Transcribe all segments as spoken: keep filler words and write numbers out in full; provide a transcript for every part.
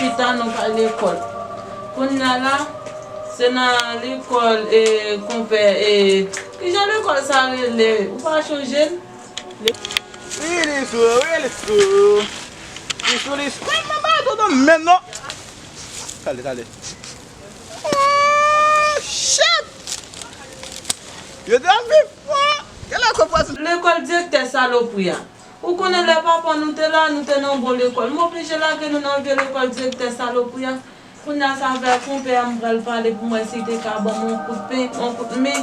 Pita nou pa lekòl. Kounye a la, se nan lekòl, e, konpè, e, kijan lekòl sa rele? Ou pa chonje l? Wi, li sou, wi, li sou. Li sou, li sou. Mwen, mwen pa tonton menm non. Tande, tande. Oh, shit! Yo te ap viv fò. Gade la konpòz. Lekòl direktè salopri a. Ou konnen lè papa nou te la, nou te nan yon bon lekòl. M oblije lage nou nan vye lekòl direktè salopri a. Kounye a sa fè konpè a m pral pale pou m wè si l te ka ban m yon kout pen, yon kout men,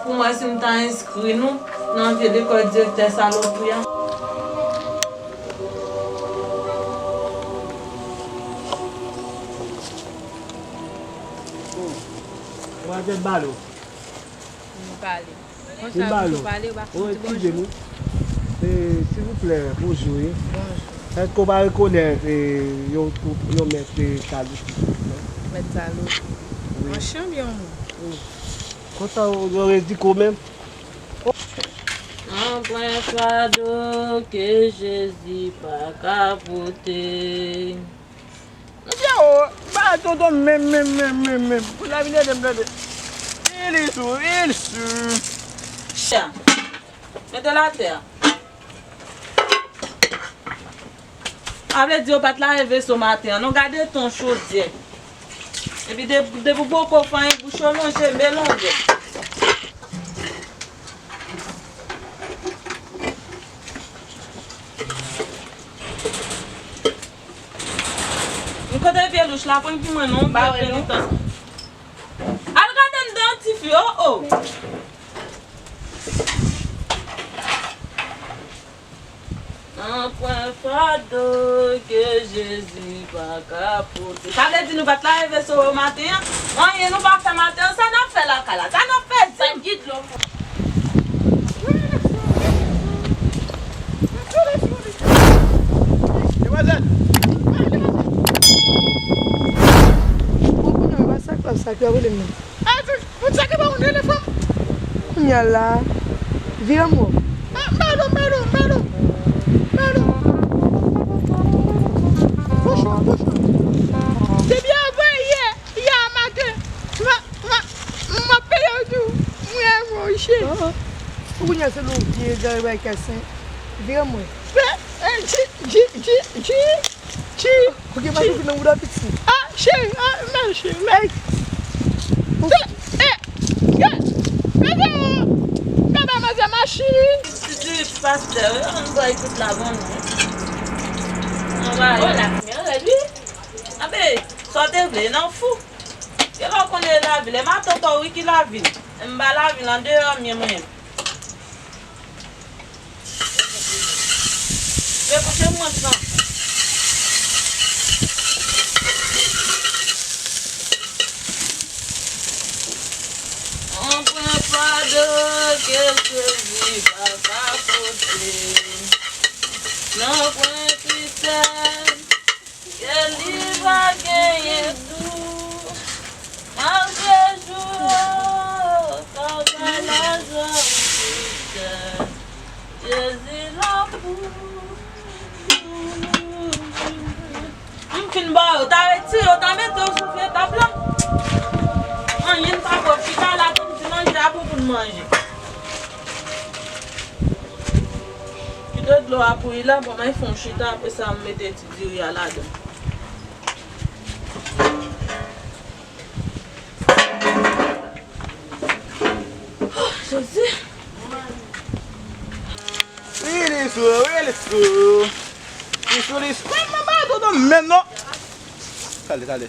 pou m wè si m ta enskri nou nan vye lekòl direktè salopri a. Mwen te balo. M pale. Konsa, m pale, ou pa fè yon ti bonjou? Wi, silvouplè, bonjou, wi. Bonjou. Èske w pa rekonèt, e, yon, yon mèt, e, salopri? Mèt salopri? Wi. Yon chan byen yon moun. Wi. Konsa, w, w redi ko menm? Anpwen fado ke Jezi pa ka pote. Mesye, o, ba tonton menm, menm, menm, menm, menm. Pou la vin ede m tande. Ili sou, ili sou. Cha. Mete l atè a. A vle di yo pa t lave veso maten an. Non, gade ton chodyè. Epi de, depi w poko fè anyen, bouch ou lonje, men lonje. M kote vye louch la, pran pou mwen non, m fè penitans. Al gade anndan tifi, o, o. Anpwen fado ke Jezi pa ka pote. Sa vle di nou pa t lave veso yo maten an? Anyen nou pa fè maten an, sa n ap fè lakay la? Sa n ap fè di m? Demwazèl! Ou konnen, pa sa k ap sa k ap rele m nan. A, tout, tout sa ki pa konn rele fanm. Kounye a la, vire m wè w. A, m ba nou, m ba nou, m ba nou. M ba nou. Bouch ou, bouch ou. Depi avan yè, yè a maten, m a, m a, m ap peye w tou. Mwen, mwen, cheri. Pou kounye a se lou vye gare bay kèsen. Vire m wè. Fè, e, di, di, di, di. Chi. Ou gen makout nan bouda piti. A, cheri, a, mèsi, mèsi. Ey. Te, e, e, e, e, baba, manzè, machi. Ti, ti, ti, pastè, wi, ann bwè tout la bon, non. Ann bwè. O, lafimen rèd, wi. Abe, sa w te vle, nan fou. Gen lè w konnen lavil, e matant ou wi ki lavil. M pa lavil, andeyò m ye mwen. Vle kouche m mwen san. Anpwen fado ke Jezi pa ka pote. Nan pwen tristès. Ke li va genyen dou, malgre jou yo, sa w ka lajwa ou tristès, Jezi la pou ou. M fin ba yo, ta retire yo, ta mete yo sou vye tab la. Anyen pa pwòp, chita la, tann ti manje a pou pou n manje. Kite dlo a bouyi la, bon, mwen fè yon chita, apre sa, m mete ti diri a ladan. Oh, Jezi! Wi, li sou, wi, li sou. Li sou, li sou. Mwen, mwen, mwen, tonton, menm non. Tande, tande.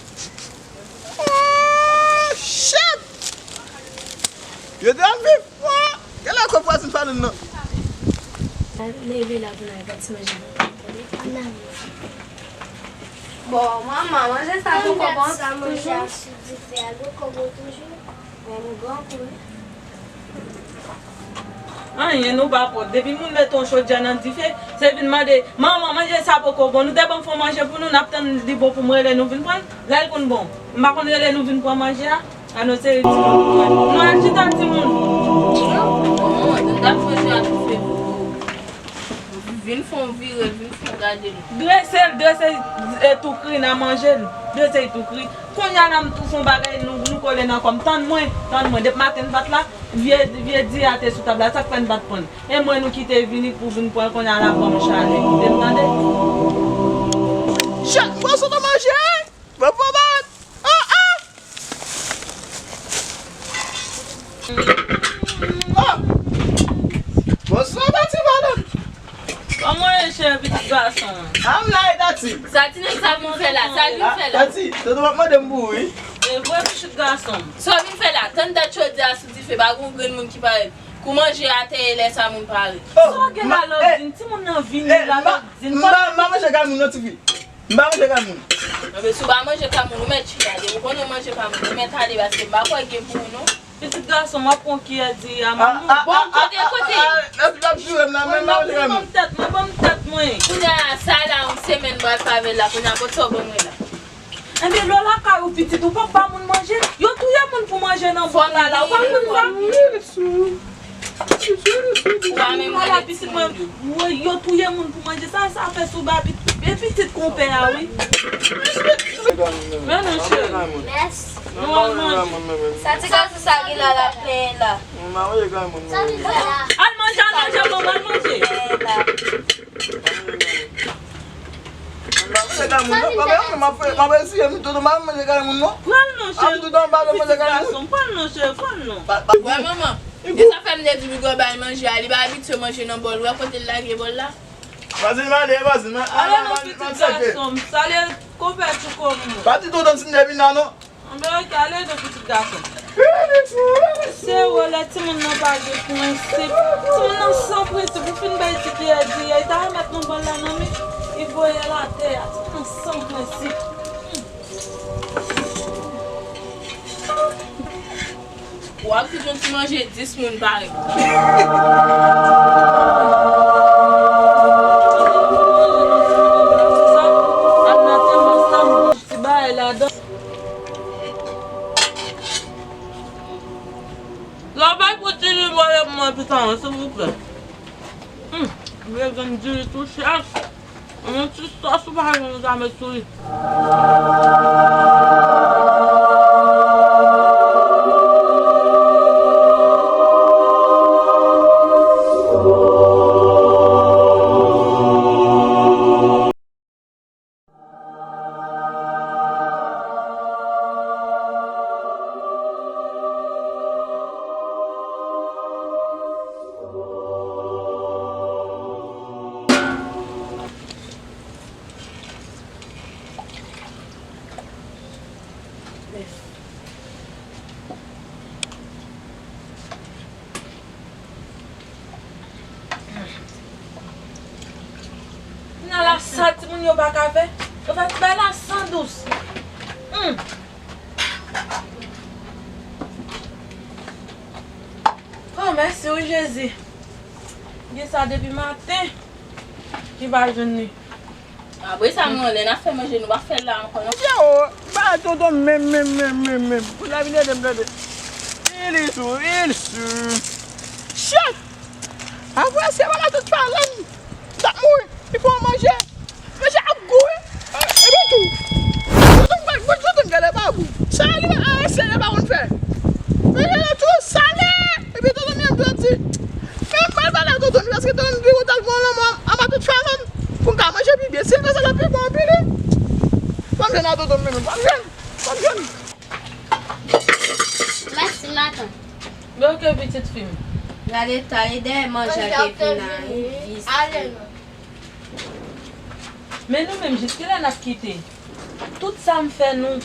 Oh, shit! Yo te ap viv. Gade la kòb vwazin pa nou nan. Leve la pou n al fè ti manje pou nou, tande? Bon, manman, manje sa poko bon toujou? Sou dife a, poko bon toujou? Bon, nou gran kou wi. Anyen nou pa pot. Depi moun mete yon chodyè nan dife, se vin mande, manman, manje sa poko bon. Nou te ban m fon manje pou nou, n ap tann li bon pou m rele nou vin pran l. Lè l konn bon, m pa konn rele nou vin pran manje a. Ann nou sere ti moun. Nou al chita ti moun. Bon, nou t ap fè sa tou fè pou ou. Vin fè yon vire, vin fè yon gade nou. Drese l, drese l, e, tou kri, n a manje l. Drese l tou kri. Kounye a la, m tou fè yon bagay, nou, nou kole nan kò m. Tann mwen, tann mwen. Depi maten n pa t la, vye, vye di a te sou tab la. Sa k fè n pa t pran l? E mwen nou kite vini pou vin pran l, kounye a l ap ban m chale. Kite m tande. Chèf, mwen sot an manje, wi. Mwen fò bat. Ah, ah. Oh. Bonswa, Tati, madanm. Kòman w ye, chè, pitit gason? I'm like Tati. Sa ti nèg sa vin fè la? Sa vin fè la? Tati, tonton m ap mande m pou ou, wi. E vre, pitit gason. Sa w vin fè la? Tann dat chòdyè a sou dife, pa gon grenn moun ki parèt. Kou manje atè e lè sa moun pare. Oh, sa w gen la, Lòdin? Timoun nan vini la, Lòdin. M pa, m pa manje kay moun non, tifi. M pa manje kay moun. Anben, si w pa manje kay moun, ou mèt chita. Depi w konnen w manje kay moun, ou mèt ale, paske m pa kwè gen pou ou non. Pitit gason, w ap pran kiyè diri a manman w. Bon, kote, kote? N ap, n ap jire m nan, men m pa manje kay moun. Mwen, ban m tèt mwen, ban m tèt mwen. Kounye a, sa la, yon semèn m pral pavè l la, kounye a, kot sa w ban mwen la? Enben, lè w lakay ou pitit, ou p ap ba moun manje? Yo touye moun pou manje nan bòl la, la, ou pa konn sa? Ou pa menm konnen pitit mwen. Woy, yo touye moun pou manje. Sa, sa fè sou ba pit-, e pitit konpè a, wi. Men non, cheri. Mèsi. Nou al manje. Sa ti gason sa ki la, l ap plenyen la. Al manje, al manje, manman, al manje. M pa manje kay moun non. Papa, m ap fè, m ap eseye m tou, m pa manje kay moun non. Pran l non, cheri. Pitit gason, pran l non, cheri, pran l non. Wè manman, e sa fè m te di Bigo bay manje a, li pa abitye manje nan bòl, wè kote l lage bòl la. Vwazin, m ale, vwazin, m ale, ale non, pitit gason m, salye konpè Tchouko m. Pa di tonton Tine vin la non. Anben, oke, ale non, pitit gason. Se wè lè timoun nan pa gen prensip. Timoun nan san prensip. Ou fin bay ti kiyè diri a, li ta remèt nan bòl la nan men, li voye l atè a. Timoun nan san prensip. W ap fout yon ti manje dis moun parèy. Sa, ap nan tèlman sa, m ti bagay ladan. Travay pou diri voye pou mwen pita, silvouplè. Hmm, vle vin diri tou chè. Yon ti sòs ou pa wè nou ta met sou li. Kounye a la, sa timoun yo pa ka fè, yo fè ti bagay la san dous. Hmm. Oh, mèsi wi, Jezi. Gen sa depi maten, ki pa jwenn li. Apre sa, mwen, lè n ap fè manje, nou pa fè l la ankò, non. Yo, ba tonton menm, menm, menm, menm, menm. Pou l vin ede m tande. Ili sou, ili sou. Shit! Apre se pa la tout paran m t ap mouri. Li fè w manje. Manje ap gou, wi. Epi tou, tonton m pa, tonton m genlè pa gou. Sa li pa, a, se li pa konn fè. Manje la tou sale. Epi tonton m ap di, men m pral pale a tonton m, paske tonton m pi wotan l pran lanmò anba tout fanm. Pou m ka manje pi byen. Si l fè sa, l ap pi bon anpil, wi. Fò m jwenn a tonton m, menm. Fò m jwenn. Fò m jwenn. Mèsi, matant. Byen, oke, pitit fi m. Gade ta, e dèyè manje a ke vin la, wi, visye. Men nou menm, jiskilè n ap kite? Tout sa m fè nou,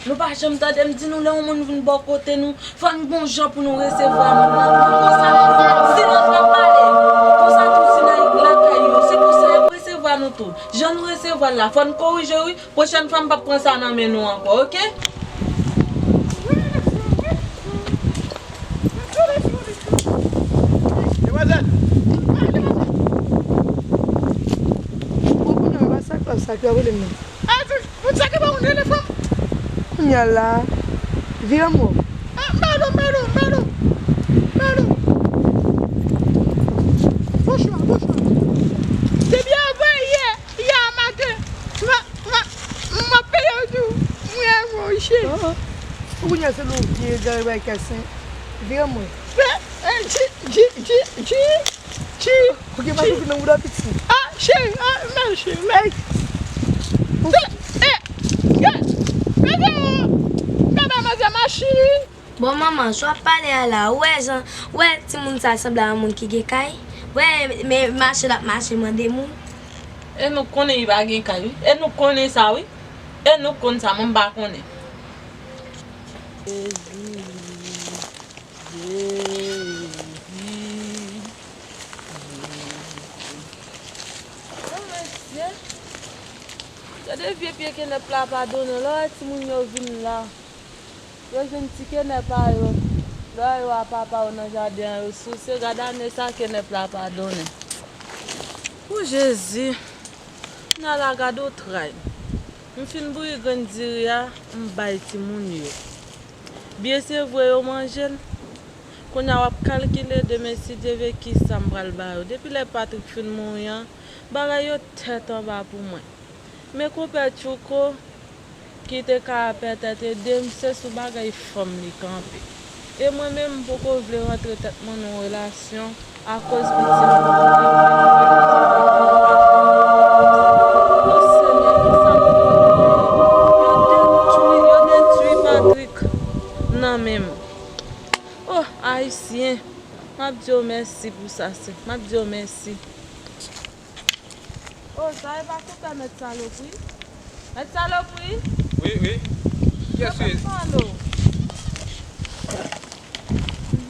nou pa janm tande m di nou lè yon moun vin bò kote nou, fò n gon jan pou nou resevwa moun nan. Konsa, silans n ap pale. Konsa tou, si nan lakay yo, se konsa y ap resevwa nou tou. Jan nou resevwa l la, fò n korije wi. Pwochèn fwa, m p ap pran sa nan men nou ankò, oke? Demwazèl! Bon, kounye a, sa k la, sa k la, rele m nan. Moun sa ki pa konn rele fanm. Kounye a la, vire m wè w. Ah, Melo, Melo, Melo. Melo. Bonchwa, bonchwa. Se Cheri. Kounye a se lou vye gari bay kèsen. Vire mwen. Ji, ji, ji, ji, ji. Ok, pa soti nan bouda piti. Ah, cheri, ah, mèsi, mèsi. Eh, eh, eh, bebe, bebe, manzè machin wi. Bon, manman, sa w ap pale a la, ou wè jan, ou wè timoun sa sanble a yon moun ki gen kay? Ou wè, men mache l ap mache mande moun. E nou konnen li pa gen kay, wi. E nou konnen sa, wi. E nou konn sa, mwen m pa konnen. Jezi, Jezi, Jezi. Oh, mesye. Gade vye pye kenèp la pa donnen. Lè w wè timoun yo vin la, yo jwenn ti kenèp a yo. Lè yo a papa yo nan jaden an, yo souse. Gade ane sa kenèp la pa donnen. O Jezi, m nan la gade w tray. M fin bouyi grenn diri a, m bay timoun yo. Byen se vre yo manje l. Kounye a w ap kalkile demen si Dye vle kisa m pral ba yo. Depi lè Patrick fin mouri an, bagay yo tèt anba pou mwen. Men konpè Tchouko ki te ka pètèt ede m, se sou bagay fanm li kanpe. E mwen menm m poko vle rantre tèt mwen nan yon relasyon akoz pitit mwen. O Senyè, kisa m pral fè? Yo detwi, yo detwi Patrick nan men m. Oh, Ayisyen, m ap di w mèsi pou sa, se, m ap di w mèsi. Oh, sa e pa konpè mèt Salopri? Mèt Salopri? Wi, wi. Kiyès wi? Konpè Malo.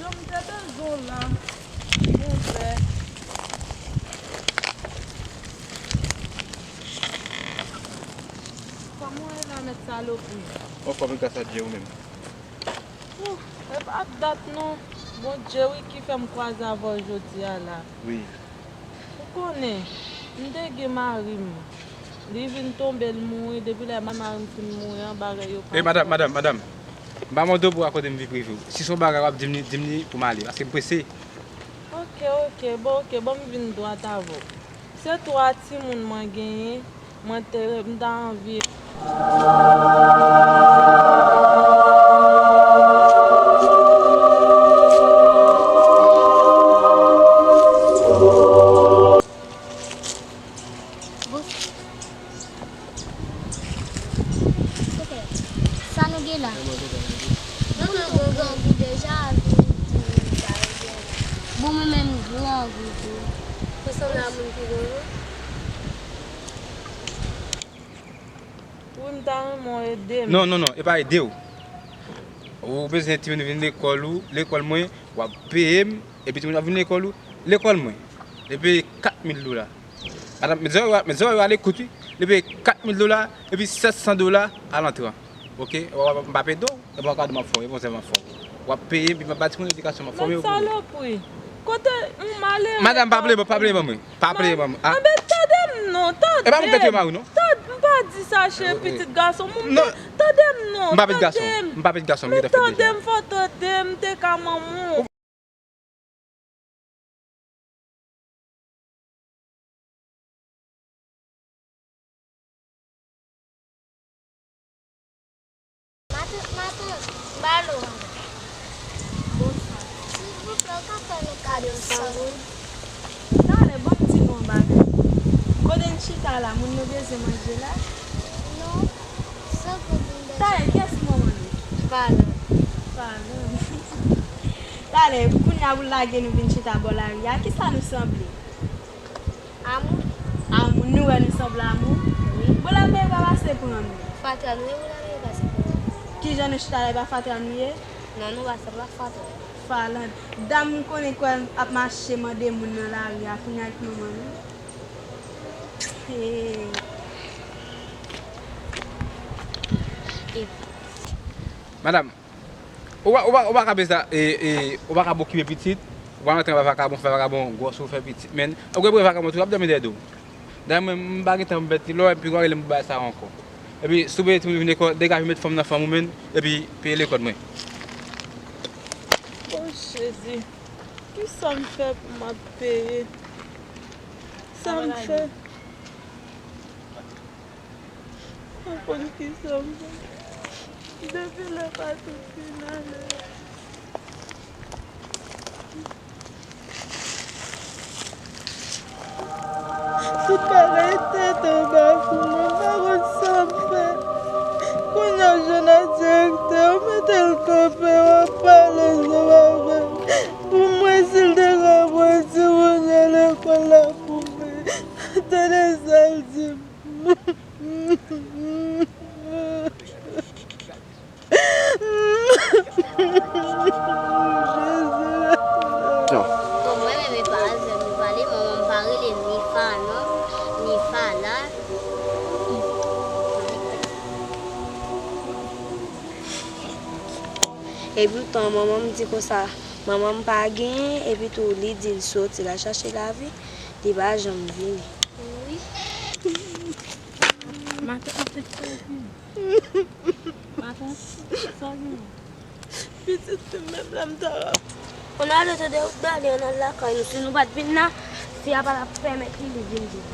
Yo m te bezwen w la. Konpè. Kòman w ye la, mèt Salopri? Anfòm, gras a Dye, ou menm? Ouh, e pa dat non. Bondye wi ki fè m kwaze avè w jodi a la. Wi. Ou konnen, m te gen mari m. Li vin tonbe, l mouri. Depi lè mari m fin mouri an, bagay yo pa... Ey, madanm, madanm, madanm. M pa mande w pou w akòde m vi prive w. Si se yon bagay w ap di m li, di m li pou m ale, paske m prese. Ok, ok, bon, ok, bon, m vin dwat avè w. Se twa timoun mwen genyen, mwen te, m ta anvi. Bon. Sa nou gen la? Mwen mwen gon grangou deja, vin di m pa ede m. Bon, mwen menm grangou tou. Ou sanble a moun ki grangou? Wi, m ta renmen w ede m. Non, non, non, e pa ede w. Ou bezwen timoun vin lekòl ou, lekòl mwen, w ap peye m, epi timoun ap vin lekòl ou, lekòl mwen. Epi kat mil dola. Madanm, mèt Zòrèy, mèt Zòrèy a lekout wi. Li peye kat mil dola, epi sèt san dola a lantran. Ok? W ap, m p ap ede w. E bon, kado m ap fè w, e bon, zèv m ap fè w. W ap peye, epi m ap ba timoun edikasyon, m ap fòme yo pou ou. Mèt Salopri, kote m malere. Madanm, pa pleye, pa pleye ban mwen. Pa pleye ban mwen. Ah. Anben, tande m non, tande m. E pa mwen k te touye mari w non. Tande, m pa di sa, cheri, pitit gason m. Non. Tande m non, tande m. M pa pitit gason, m gentan fèt deja. Men tande m, fò tande m, te ka manman w. Matant, matant, m ba l ou ankò. Bonswa. Silvouplè, w ka fè nou kado san goud? Talè, ban m di nou yon bagay. Kote n chita la, moun yo bezwen manje la? Non, san goud m bezwen. Talè, kiyès ki manman nou? Falan. Falan. Talè, kounye a pou lage nou vin chita bò lari a, kisa nou sanble? Amoun. Amoun, nou wè nou sanble amoun? Wi. Bon, lè mwen pa pase pran nou. Fatra nou ye, bon, lè mwen pase pran nou. Kijan nou chita la, e pa fatra nou ye? Non, nou pa sanble ak fatra. Falan. Dam m konnen kwè ap mache mande moun nan lari a, kounye a ak manman nou. Hey. Madanm, ou pa, ou pa, ou pa ka bezwen, e, e, ou pa ka okipe pitit, ou pa rantre anba vakabon, fè vakabon gwòs ou fè pitit, men, ou gen vre vakabon tou, ap dòmi dèyè do w. Dayè mwen, m pa gen tan pou m pèdi lò, epi w a rele m pou bagay sa yo ankò. Epi, si w bezwen timoun vin lekòl, degaje w met fanm nan fanm ou menm, epi peye lekòl mwen. O Jezi, kisa m fè pou m ap peye? Sa m fè? M pa konn kisa m fè. Depi lè Patrick fin ale. Tout bagay tèt anba pou mwen, m pa konn sa m fè. Kounye a, Jona direktè, w mete l kanpe, w ap pale ansanm avè m. Pou mwen, si l te ka pran timoun yo lekòl la pou mwen, tande sa l di m. Bon, mwen menm e pa avè m li pale, manman m pa rele Nifa non, Nifa la. Epi tan manman m di konsa, manman m pa genyen, epi tou li di l soti, l al chache lavi, li pa janm vini. Wi. Maten, an fèt, sa vini. Maten, sa vini. Pitit fi m menm lè m ta rap. Ann ale, tande, ann ale, ann al lakay nou. Si nou pa t vin la, fi a pa t ap pèmèt li, li vin vini.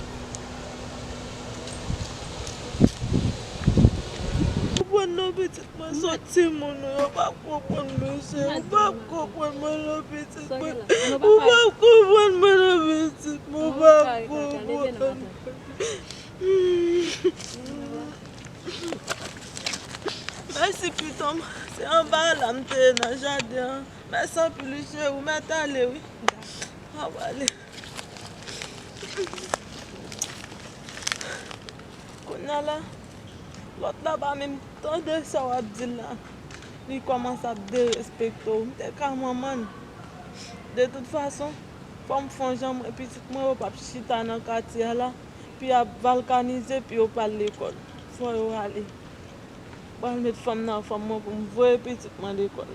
Konprann non, pitit mwen, se timoun ou yo p ap konprann, mesye. Ou p ap konprann mwen non, pitit mwen. Ou p ap konprann mwen non, pitit mwen. Ou p ap konprann. Mèsi, pitit mwen. Se anba a la m te ye nan jaden an. Mèsi anpil, wi, cheri. Ou mèt ale, wi. W ap ale. Kounye a la, lòt la pa menm tande sa w ap di l la. Li kòmanse ap derespekte w. M te ka manman l. De tout fason, fò m fè yon jan mwen, pitit mwen yo p ap chita nan katye a la, pi ap balkanize, pi yo pa al lekòl. Fò yo ale. Pral met fanm nan, fanm mwen pou m voye pitit mwen lekòl.